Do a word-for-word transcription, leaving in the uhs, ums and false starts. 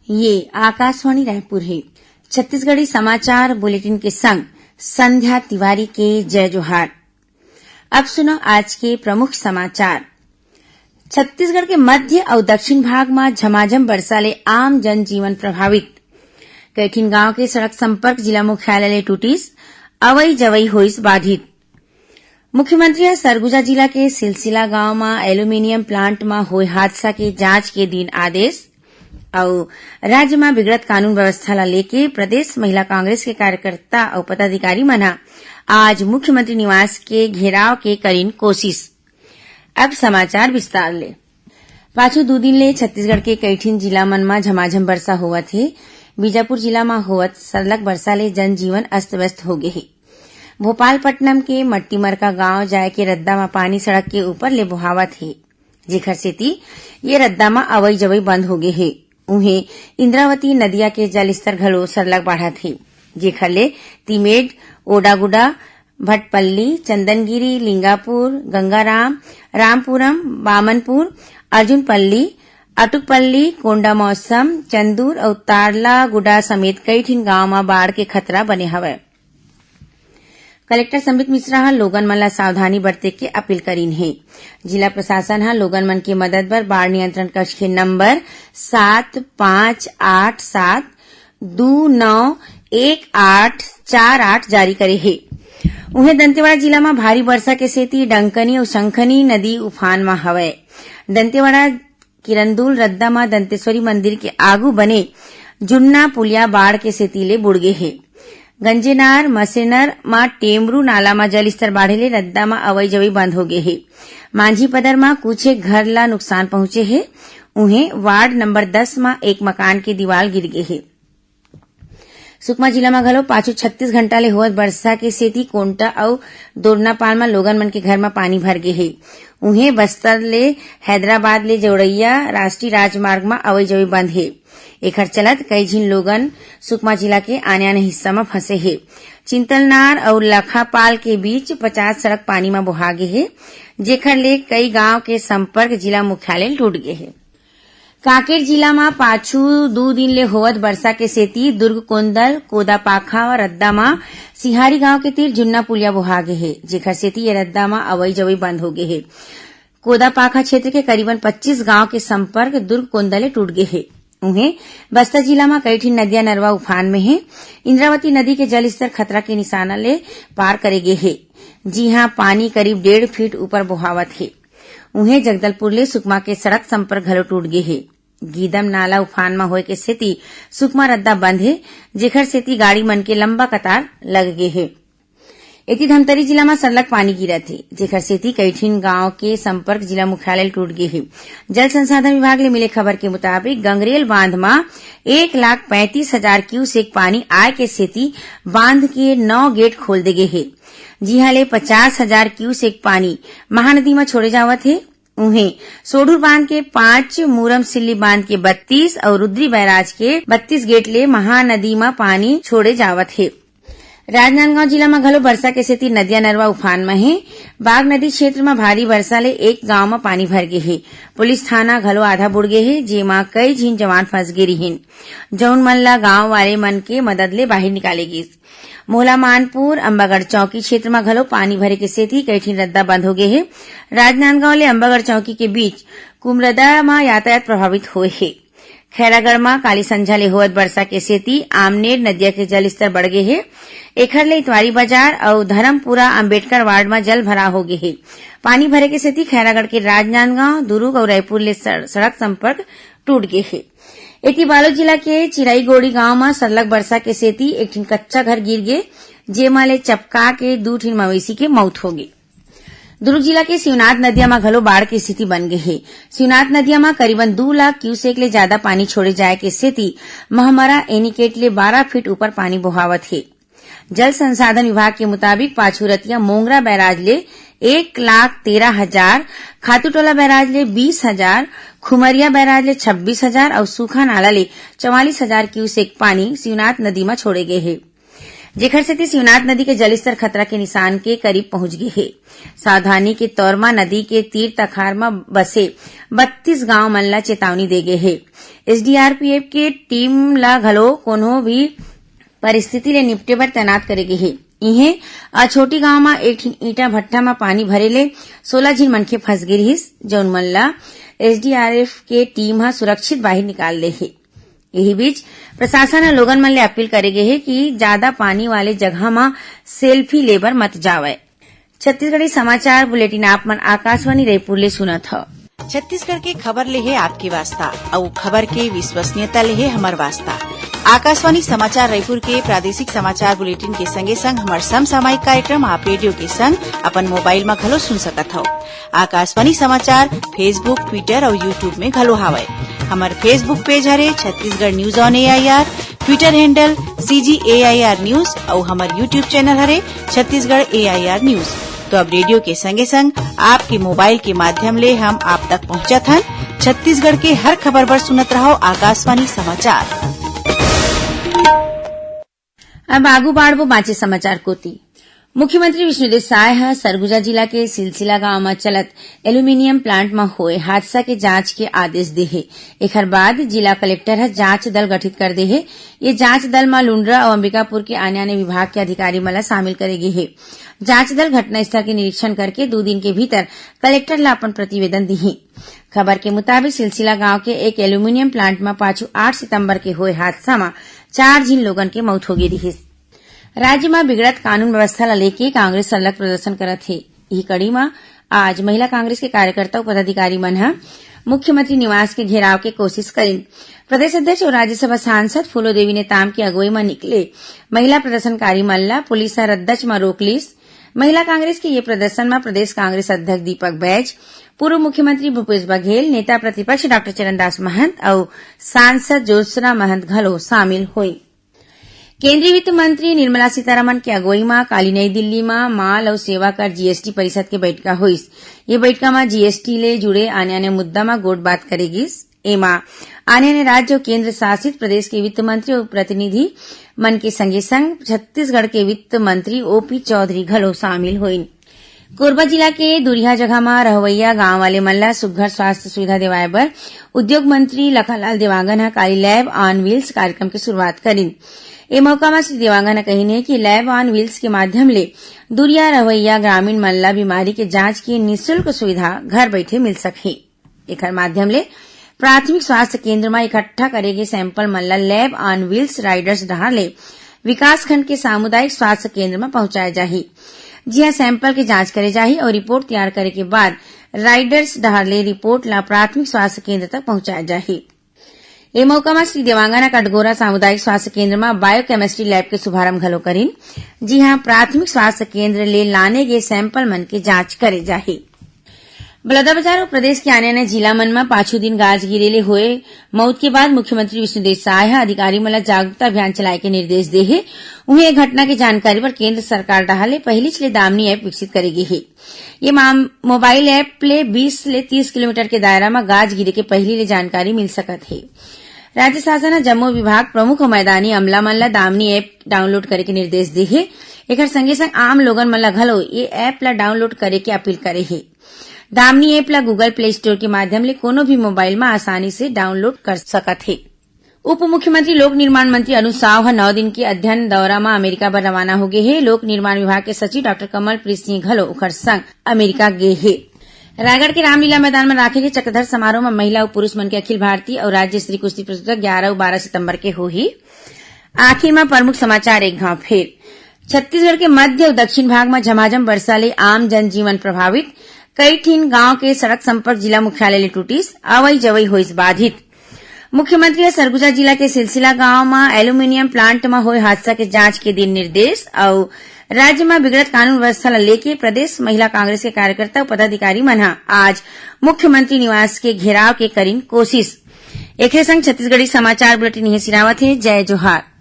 ये आकाशवाणी रायपुर हे। छत्तीसगढ़ी समाचार बुलेटिन के संग संध्या तिवारी के जय जोहार। अब सुनो आज के प्रमुख समाचार। छत्तीसगढ़ के मध्य अउ दक्षिण भाग म झमाझम बरसा ले आम जनजीवन प्रभावित। कई ठिन गांव के सड़क संपर्क जिला मुख्यालय ले टूटिस, अवई जवई होइस बाधित। मुख्यमंत्री ह सरगुजा जिला के सिलसिला गांव म एल्यूमिनियम प्लांट म होय हादसा के जांच के दिन आदेश। अउ राज्य म बिगड़त कानून व्यवस्था ला लेके प्रदेश महिला कांग्रेस के कार्यकर्ता अउ पदाधिकारी मन ह आज मुख्यमंत्री निवास के घेराव के करिन कोशिश। अब समाचार विस्तार ले। पाछू दू दिन ले छत्तीसगढ़ के कई ठिन जिला मन म झमाझम बरसा होवत हे। बीजापुर जिला म होवत सरलग बरसा ले जनजीवन अस्त व्यस्त होगे हे। भोपालपट्टनम के मट्टीमरका गांव जाए के रद्दा म पानी सड़क के ऊपर ले बोहावत हे, जेखर सेती ये रद्दा म अवई जवई बंद होगे हे। उहें, इंद्रावती नदिया के जलस्तर घलो सरलग बाढ़त हे, जेखर ले तिमेड, ओडागुडा, भटपल्ली, चंदनगिरी, लिंगापुर, गंगाराम, रामपुरम, बामनपुर, अर्जुनपल्ली, अटुकपल्ली, कोंडा मौसम, चंदूर अउ तारलागुडा समेत कई ठिन गांव म बाढ़ के खतरा बने हवय। कलेक्टर संबित मिश्रा ह लोगन मन ला सावधानी बरते के अपील करीन हे। जिला प्रशासन ह लोगन मन के मदद बर बाढ़ नियंत्रण कक्ष के नंबर सात पाँच आठ सात दू नौ एक आठ चार आठ जारी करे हे। उहें, दंतेवाड़ा जिला म भारी बरसा के सेती डंकनी अउ शंखनी नदी उफान म हवय। दंतेवाड़ा किरंदुल रद्दा म दंतेश्वरी मंदिर के आगू बने जुन्ना पुलिया बाढ़ के सेती ले बुड़ गे हे। गंजेनार मसेनर म टेमरू नाला म जलस्तर बाढ़े ले रद्दा म अवई जवई बंद हो गे हे। मांझी पदर म कुछ एक घर ला नुकसान पहुंचे हे। उहें, वार्ड नंबर दस म एक मकान के दीवाल गिर गे हे। सुकमा जिला म घलो पाछू छत्तीस घंटा ले होवत बरसा के सेती कोंटा अउ दोरनापाल म लोगन मन के घर म पानी भर गे हे। उहें, बस्तर ले हैदराबाद ले जोड़ैया राष्ट्रीय राजमार्ग म अवई जवई बंद हे। एखर चलत कई झिन लोगन सुकमा जिला के आने-आने हिस्सा म फंसे हे। चिंतलनार अउ लखापाल के बीच पचास सड़क पानी म बोहा गे हे, जेखर ले कई गांव के संपर्क जिला मुख्यालय ले टूट गे हे। कांकेर जिला म पाछू दू दिन ले होवत बरसा के सेती दुर्ग कोंदल, कोदापाखा रद्दा म सिहारी गांव के तीर जुन्ना पुलिया बोहा गे हे, जेखर सेती ये रद्दा म अवई जवई बंद हो गे हे। कोदापाखा क्षेत्र के करीबन पच्चीस गांव के संपर्क दुर्ग कोंदल ले टूट गे हे। उहें, बस्तर जिला म कई ठिन नदिया नरवा उफान में हे। इंद्रावती नदी के जलस्तर खतरा के निशाना ले पार करे गे हे, जिहां पानी करीब डेढ़ फीट ऊपर बोहावत हे। उहें, जगदलपुर ले सुकमा के सड़क संपर्क घलो टूट गे हे। गीदम नाला उफान म होए के सेती सुकमा रद्दा बंद हे, जेखर सेती गाड़ी मन के लंबा कतार लग गे हे। एती धमतरी जिला म सरलग पानी गिरत हे, जेखर सेती कई ठिन गांव के संपर्क जिला मुख्यालय ले टूट गे हे। जल संसाधन विभाग ले मिले खबर के मुताबिक, गंगरेल बांध म एक लाख पैंतीस हजार क्यूसेक पानी आए के सेती बांध के नौ गेट खोल दे गे हे, जिहां ले पचास हजार क्यूसेक पानी महानदी म छोड़े जावत हे। उहें, सोढुर बांध के पांच, मूरम सिल्ली बांध के बत्तीस अउ रुद्री बैराज के बत्तीस गेट ले महानदी म पानी छोड़े जावत हे। राजनांदगांव जिला म घलो बरसा के सेती नदिया नरवा उफान म हे। बाग नदी क्षेत्र म भारी बरसा ले एक गांव म पानी भर गे हे। पुलिस थाना घलो आधा बुड़ गे हे, जेमा कई झिन जवान फंस गे रिहिन, जउन मन ला गांव वाले मन के मदद ले बाहिर निकाले गिस। मोहला मानपुर, अंबागढ़ चौकी क्षेत्र म घलो पानी भरे के सेती कई ठिन रद्दा बंद हो गे हे। राजनांदगांव ले अंबागढ़ चौकी के बीच कुमरदा म यातायात प्रभावित होए हे। खैरागढ़ म काली संझा ले होवत बरसा के सेती आमनेर नदिया के जलस्तर बढ़ गे हे। एखर ले इतवारी बाजार अउ धरमपुरा अंबेडकर वार्ड म जल भराव हो गे हे। पानी भरे के सेती खैरागढ़ के राजनांदगांव, दुरूग अउ रायपुर ले सड़-, सड़क संपर्क टूट गे हे। एती बालोद जिला के चिराईगोड़ी गांव म सरलग बरसा के सेती एक ठिन कच्चा घर गिर गे, जेमा ले चपका के दू ठिन मवेशी के मउत हो गे। दुरूग जिला के शिवनाथ नदिया म घलो बाढ़ के स्थिति बन गे हे। शिवनाथ नदिया म करीबन दू लाख क्यूसेक ले जादा पानी छोड़े जाए के सेती महमरा एनीकेट ले बारह फीट ऊपर पानी बोहावत हे। जल संसाधन विभाग के मुताबिक, पाछू रतिया मोंगरा बैराज ले एक लाख तेरह हजार, खातूटोला बैराज ले बीस हजार, खुमरिया बैराज ले छब्बीस हजार अउ सूखा नाला ले चवालीस हजार क्यूसेक पानी शिवनाथ नदी म छोड़े गे हे। जेखर सेती शिवनाथ नदी के जलस्तर खतरा के निशान के करीब पहुंच गे हे। सावधानी के तौर म नदी के तीर तखार म बसे बत्तीस गांव मन ला चेतावनी दे गे हे। एसडीआरपीएफ के टीम ला घलो कोनो भी परिस्थिति ले निपटे बर तैनात करे गे हे। इहें अछोटी गांव म एक ठिन ईंटा भट्ठा म पानी भरे ले सोलह झिन मनखे फंस गे रिहिस, जउन मन ला एसडीआरएफ के टीम ह सुरक्षित बाहिर निकाल ले हे। यही बीच प्रशासन ह लोगन मन ले अपील करे गे हे कि जादा पानी वाले जगह म सेल्फी लेबर मत जावय। छत्तीसगढ़ी समाचार बुलेटिन आप मन आकाशवाणी रायपुर ले सुनत हव। छत्तीसगढ़ के खबर ले हे आपके वास्ता, अउ खबर के विश्वसनीयता ले हे हमर वास्ता। आकाशवाणी समाचार रायपुर के प्रादेशिक समाचार बुलेटिन के संगे संग हमर समसामयिक कार्यक्रम आप रेडियो के संग अपन मोबाइल म घलो सुन सकत हव। आकाशवाणी समाचार Facebook, Twitter अउ YouTube में घलो हावय। हमर Facebook पेज हरे Chhattisgarh news on AIR, Twitter handle CG AIR news अउ हमर YouTube चैनल हरे छत्तीसगढ़ एआईआर न्यूज। तो अब रेडियो के संगे संग आपके मोबाइल के माध्यम ले हम आप तक पहुंचत हन। छत्तीसगढ़ के हर खबर बर सुनत रहव आकाशवाणी समाचार। अब आगू बाढ़बो बांचे समाचार कोति। मुख्यमंत्री विष्णुदेव साय ह सरगुजा जिला के सिलसिला गांव म चलत एल्यूमिनियम प्लांट म होए हादसा के जांच के आदेश दे हे। एखर बाद जिला कलेक्टर ह जांच दल गठित कर दे हे। ये जांच दल म लुंड्रा अउ अंबिकापुर के आने-आने विभाग के अधिकारी मन ला शामिल करे गे हे। जांच दल घटनास्थल के निरीक्षण करके दू दिन के भीतर कलेक्टर ला अपन प्रतिवेदन दिही। खबर के मुताबिक, सिलसिला गांव के एक एल्यूमिनियम प्लांट म पाछू आठ सितंबर के होए हादसा म चार झिन लोगन के मौत होगे रिहिस। राज्य म बिगड़त कानून व्यवस्था ल लेके कांग्रेस सरलग प्रदर्शन करत हे। इही कड़ी म आज महिला कांग्रेस के कार्यकर्ता अउ पदाधिकारी मन ह मुख्यमंत्री निवास के घेराव के कोशिश करिन। प्रदेश अध्यक्ष अउ राज्यसभा सांसद फूलो देवी नेताम के अगुवई म निकले महिला प्रदर्शनकारी मन ल पुलिस ह रद्दच म रोक लीस। महिला कांग्रेस के ये प्रदर्शन म प्रदेश कांग्रेस अध्यक्ष दीपक बैज, पूर्व मुख्यमंत्री भूपेश बघेल, नेता प्रतिपक्ष डॉक्टर चरणदास महंत अउ सांसद ज्योत्सना महंत घलो शामिल होइस। केंद्रीय वित्त मंत्री निर्मला सीतारमण के अगुवई म काली नई दिल्ली म माल अउ सेवा कर जीएसटी परिषद के बैठका होइस। ये बैठका म जीएसटी ले जुड़े आने-आने मुद्दा म गोठ बात करे गिस। एमा आने-आने राज्य अउ केंद्र शासित प्रदेश के वित्त मंत्री अउ प्रतिनिधि मन के संगे संग छत्तीसगढ़ के वित्त मंत्री ओपी चौधरी घलो शामिल होइन। कोरबा जिला के दुरिहा जगह म रहवइया गांव वाले मन ला सुग्घर स्वास्थ्य सुविधा देवाय बर उद्योग मंत्री लखनलाल देवांगन ह काली Lab on Wheels कार्यक्रम के शुरुआत करिन। ए मौका म श्री देवांगन ह कहिन हे कि Lab on Wheels के माध्यम ले दुरिहा रहवइया ग्रामीण मन ला बीमारी के जांच के निशुल्क सुविधा घर बइठे मिल सकही। एखर माध्यम ले प्राथमिक स्वास्थ्य केंद्र म इकट्ठा करे गे सैंपल मन ल Lab on Wheels राइडर्स डहार ले विकासखंड के सामुदायिक स्वास्थ्य केंद्र म पहुंचाए जाही, जिहां सैंपल के जांच करे जाही अउ रिपोर्ट तैयार करे के बाद राइडर्स डहार ले रिपोर्ट ल प्राथमिक स्वास्थ्य केंद्र तक पहुंचाए जाही। ए मौका म श्री देवांगन ह कटघोरा सामुदायिक स्वास्थ्य केंद्र म बायोकेमिस्ट्री लैब के शुभारंभ घलो करिन, जिहां प्राथमिक स्वास्थ्य केंद्र ले लाने गे सैंपल मन के जांच करे जाही। बलौदाबाजार अउ प्रदेश के आने-आने जिला मन म पाछू दिन गाज गिरे ले होए मउत के बाद मुख्यमंत्री विष्णुदेव साय ह अधिकारी मन ल जागरूकता अभियान चलाए के निर्देश दे हे। उहें, ए घटना के जानकारी बर केंद्र सरकार डहार ले पहिलीच ले दामनी ऐप विकसित करे गे हे। ये माम-, मोबाइल ऐप ले बीस ले तीस किलोमीटर के दायरा म गाज गिरे के पहिली ले जानकारी मिल सकत हे। राज्य शासन ह जम्मो विभाग प्रमुख अउ मैदानी अमला मन ल दामनी ऐप डाउनलोड करे के निर्देश दे हे। एखर संगे-संग आम लोगन मन ल घलो ये ऐप ल डाउनलोड करे के अपील करे हे। दामनी ऐप ल Google Play Store के माध्यम ले कोनो भी मोबाइल म आसानी से डाउनलोड कर सकत हे। उप मुख्यमंत्री लोक निर्माण मंत्री अरुण साव ह नौ दिन के अध्ययन दौरा म अमेरिका बर रवाना होगे हे। लोक निर्माण विभाग के सचिव डॉक्टर कमल प्रीत सिंह घलो ओखर संग अमेरिका गे हे। रायगढ़ के रामलीला मैदान म राखे गे चक्रधर समारोह म महिला अउ पुरुष मन के अखिल भारतीय अउ राज्य स्तरीय कुश्ती प्रतियोगिता ग्यारह अउ बारह सितंबर के होही। आखिर म प्रमुख समाचार एक घाव फेर। छत्तीसगढ़ के मध्य अउ दक्षिण भाग म झमाझम वर्षा ले आम जनजीवन प्रभावित। कई ठिन गांव के सड़क संपर्क जिला मुख्यालय ले टूटिस, अवई जवई होइस बाधित। मुख्यमंत्री ह सरगुजा जिला के सिलसिला गांव म एल्यूमिनियम प्लांट म होए हादसा के जांच के दिन निर्देश अउ राज्य म बिगड़त कानून व्यवस्था ल लेके प्रदेश महिला कांग्रेस के कार्यकर्ता अउ पदाधिकारी मन ह आज मुख्यमंत्री निवास के घेराव के करिन कोशिश। एखरे संग छत्तीसगढ़ी समाचार बुलेटिन इहें सिरावत हे। जय जोहार।